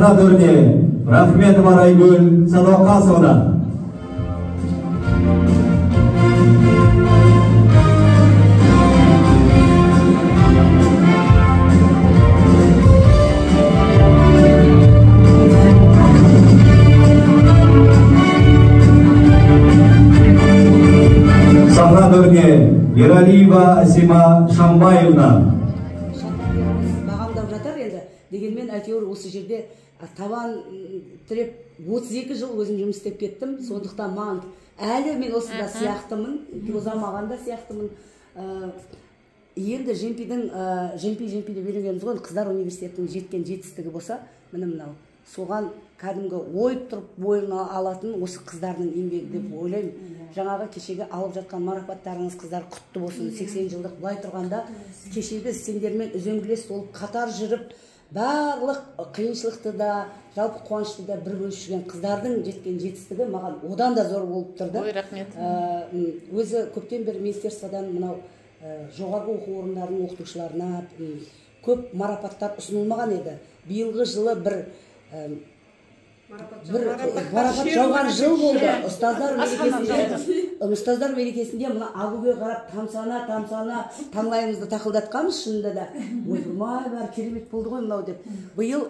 Сахна төріне Рахметова Райгүл Садуақасовна. Сахна төріне Ералиева Асима Шамбаевна. Бағамдап жатар енді, дегенмен әйтеуір осы жерде табан тіреп 32 жыл өзім жұмыс істеп кеттім. Сондықтан маған әлі мен осында сияқтымын, тозамаған да сияқтымын. Енді ЖенПИ-дің ЖенПИ ЖенПИ деп үйренгенбіз ғой, қыздар университетінің жеткен жетістігі болса, міне мынау. Соған кәдімгі ойып тұрып бойына алатын осы қыздардың еңбегі деп ойлаймын. Жаңағы кешегі алып жатқан марапаттарыңыз, қыздар, құтты болсын. 80 жылдық былай тұрғанда кешегі сендермен үзеңгілес болып қатар жүріп, барлық қиыншылықты да, жалпы қуанышты да бір бөлісіп жүрген қыздардың жеткен жетістігі маған одан да зор болып тұрды. Ой, рахмет. Өзі көптен бері министерстводан мынау жоғарғы оқу орындарының оқытушыларына көп марапаттар ұсынылмаған еді. Биылғы жылы бір марапат жауған жыл болды. Ұстаздар мерекесінде мына Агуге қарап тамсана тамсана таңлайымызды тақылдатқанбыз шынында да. Ойпырмай, бәрі керемет болды ғой мынау деп. Биыл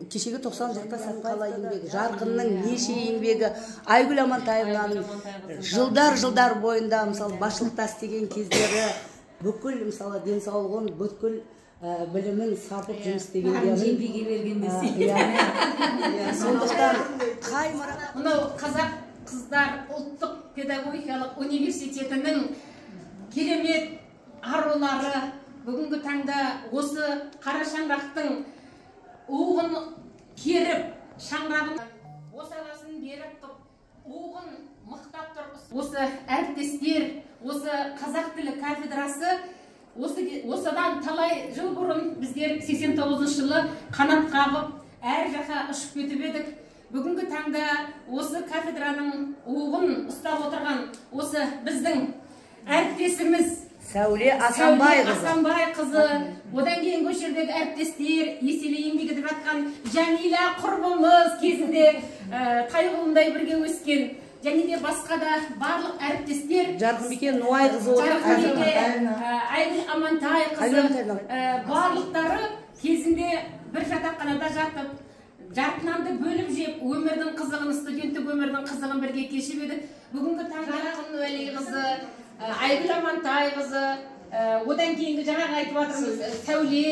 кешегі 90 жылдықта Сатқала еңбегі, Жарқынның неше еңбегі, Айгүл Амантаевнаның жылдар бойында мысалы басшылықта істеген кездері, бүкіл мысалы денсаулығын, бүткіл білімін сарпып жұмыс істегендерін ЖенПИ-ге берген десе. Сондықтан қай марапат мынау Қазақ қыздар ұлттық педагогикалық университетінің керемет арулары бүгінгі таңда осы қара шаңырақтың уығын керіп, шаңырағын босағасын беріп тұрып, уығын мықтап тұрып, осы әріптестер, осы қазақ тілі кафедрасы осыдан талай жыл бұрын біздер 89 жылы қанат қағып әр жаққа ұшып кетіп едік. Бүгінгі таңда осы кафедраның уығын ұстап отырған осы біздің әріптесіміз Сәуле Асанбайқызы, одан кейін көшердегі әріптестер, еселі еңбек етіп жатқан Жәмила құрбымыз, кезінде Тайғұлындай бірге өскен, және де басқа да барлық әріптестер, Жарқынбике Нуайқызы, Айгүл Амантайқызы, барлықтары кезінде бір жатақханада жатып, жарты нанды бөліп жеп, өмірдің қызығын, студенттік өмірдің қызығын бірге кешіп едік. Бүгінгі таңда Жарқын Уәлиқызы, Айгүл Амантайқызы, одан кейінгі жаңағы айтып жатырмыз Сәуле,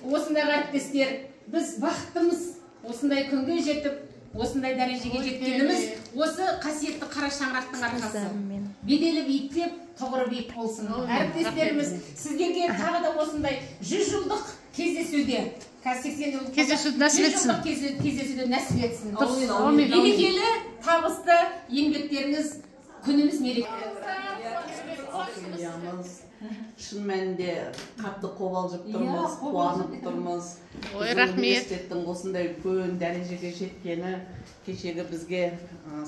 осындай әріптестер, біз бақыттымыз осындай күнге жетіп, осындай дәрежеге жеткеніміз осы қасиетті қара шаңырақтың арқасы. Беделі биіктеп, тұғыры биік болсын. Әріптестеріміз, сіздерге тағы да осындай 100 жылдық кездесуде, қазір 80 жылдық кездесуді нәсіп етсін. Кездесуді нәсіп етсін. Берекелі, табысты еңбектеріңіз, күніміз мереке. Шын мәнінде қатты қобалжып тұрмыз, қуанып тұрмыз. Ой, рахмет. Университеттің осындай үлкен дәрежеге жеткені кешегі бізге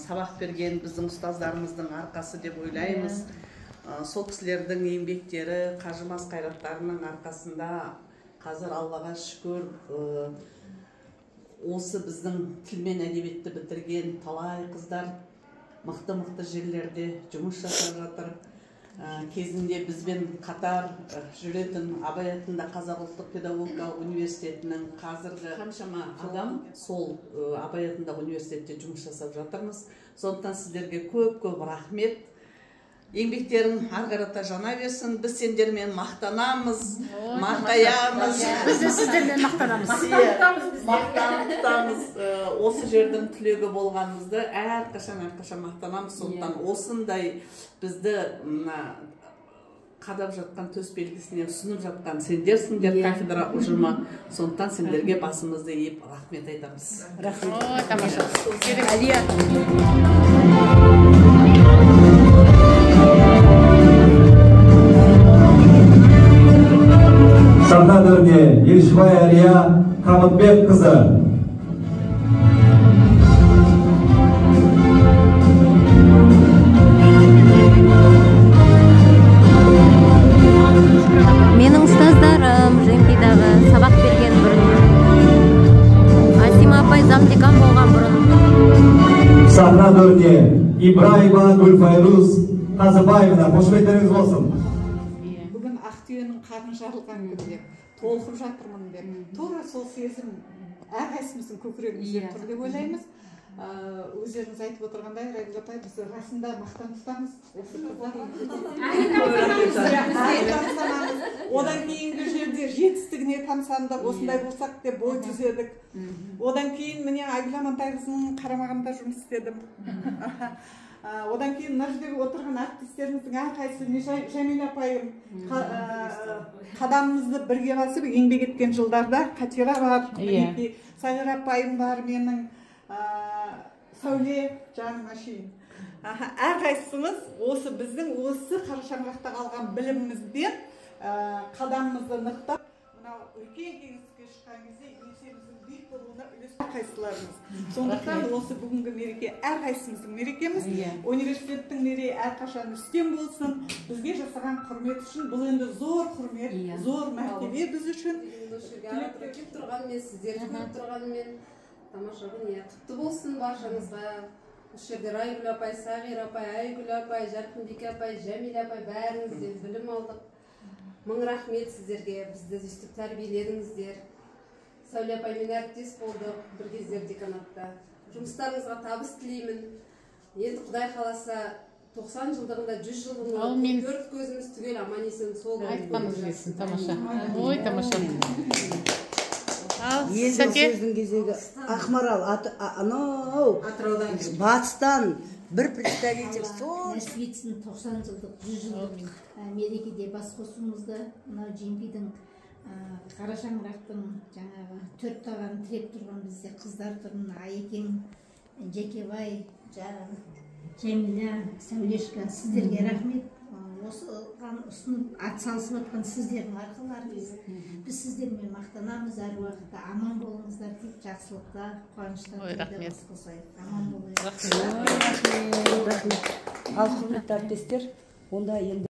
сабақ берген біздің ұстаздарымыздың арқасы деп ойлаймыз. Сол кісілердің еңбектері, қажымас қайраттарының арқасында қазір Аллаға шүкір, осы біздің тіл мен әдебиетті бітірген талай қыздар мықты-мықты жерлерде жұмыс жасап жатыр. Кезінде бізбен қатар жүретін Абай атындағы Қазақ ұлттық педагогикалық университетінің қазіргі қаншама адам сол Абай атындағы университетте жұмыс жасап жатырмыз. Сондықтан сіздерге көп-көп рахмет. Еңбектерің ары қарата жана берсін. Біз сендермен мақтанамыз, марқаямыз. Біз де сіздермен мақтанамыз. Мақтанамыз. Осы жердің түлегі болғанымызды әрқашан мақтанамыз. Сондықтан осындай бізді қадап жатқан төс белгісіне ұсынып жатқан сендерсіңдер, кафедра ұжымы. Сондықтан сендерге басымызды иіп рахмет айтамыз. Рахмет. Ой, тамаша. Әлия. Сахна төріне Елшібай Әлия Қамытбекқызы. Менің ұстаздарым ЖенПИ-дағы сабақ берген бұрын. Ибраева Гүлфайруз Тазыбаевна, қошеметтеріңіз болсын. Бүгін Ақтүйенің қарны жарылған күн деп, толқып жатырмын деп. Тура сол сезім әрқайсымыздың көкірегімізде тұр деп ойлаймыз. Өздеріңіз айтып отырғандай, Райгүл апай, біз расында мақтан тұтамыз. Осы қыздар одан кейінгі жерде жетістігіне тамсандық, осындай болсақ деп бой түзедік. Одан кейін міне Айгүл Амантайқызының қарамағында жұмыс істедім. Одан кейін мына жердегі отырған әріптестеріміздің әрқайсысы, Жәмила апайым, қадамымызды бірге басып еңбек еткен жылдарда Қатира бар, мінекей Сағира апайым бар менің, Сәуле жаным әшейін. Әрқайсымыз осы біздің осы қара шаңырақта қалған білімімізбен қадамымызды нықтап, мынау үлкен кеңістікке шыққан кезде еңсеміздің биік болуына үлес әрқайсыларымыз. Сондықтан осы бүгінгі мереке әрқайсымыздың мерекеміз. Университеттің мерейі әрқашан үстем болсын. Бізге жасаған құрмет үшін бұл енді зор құрмет, зор мәртебе біз үшін. Келіп тұрғанмен, сіздерді көріп тұрғанмен тамаша күн, құтты болсын баршаңызға. Осы жерде Райгүл апай, Сағира апай, Айгүл апай, Жарқынбике апай, Жәмила апай, бәріңізден білім алдық. Мың рахмет сіздерге, бізді өстіп тәрбиеледіңіздер. Сәуле апаймен әріптес болдық бір кездер деканатта. Жұмыстарыңызға табыс тілеймін. Енді Құдай қаласа 90 жылдығында, 100 жылдығында төрт көзіміз түгел аман есен сол айтқаныңыз келсін. Тамаша. Ой, тамаша. Енді сөздің кезегі Ақмарал, анау батыстан бір представитель сол. Нәсіп етсін 90 жылдық, 100 жылдық мерекеде бас қосуымызды, мынау Жемпидің қара шаңырақтың жаңағы төрт тағанын тіреп тұрған бізде қыздар тұр, мына Айекең, Жекебай, Жәмила, Сәулешка, сіздерге рахмет. Осыған ұсынып ат салысып жатқан сіздердің арқаларыңыз. Біз сіздермен мақтанамыз әр уақытта. Аман болыңыздар, тек жақсылықта, қуанышта. Рахмет. Аман болыңыздар. Рахмет. Ал құрметті әріптестер, онда енді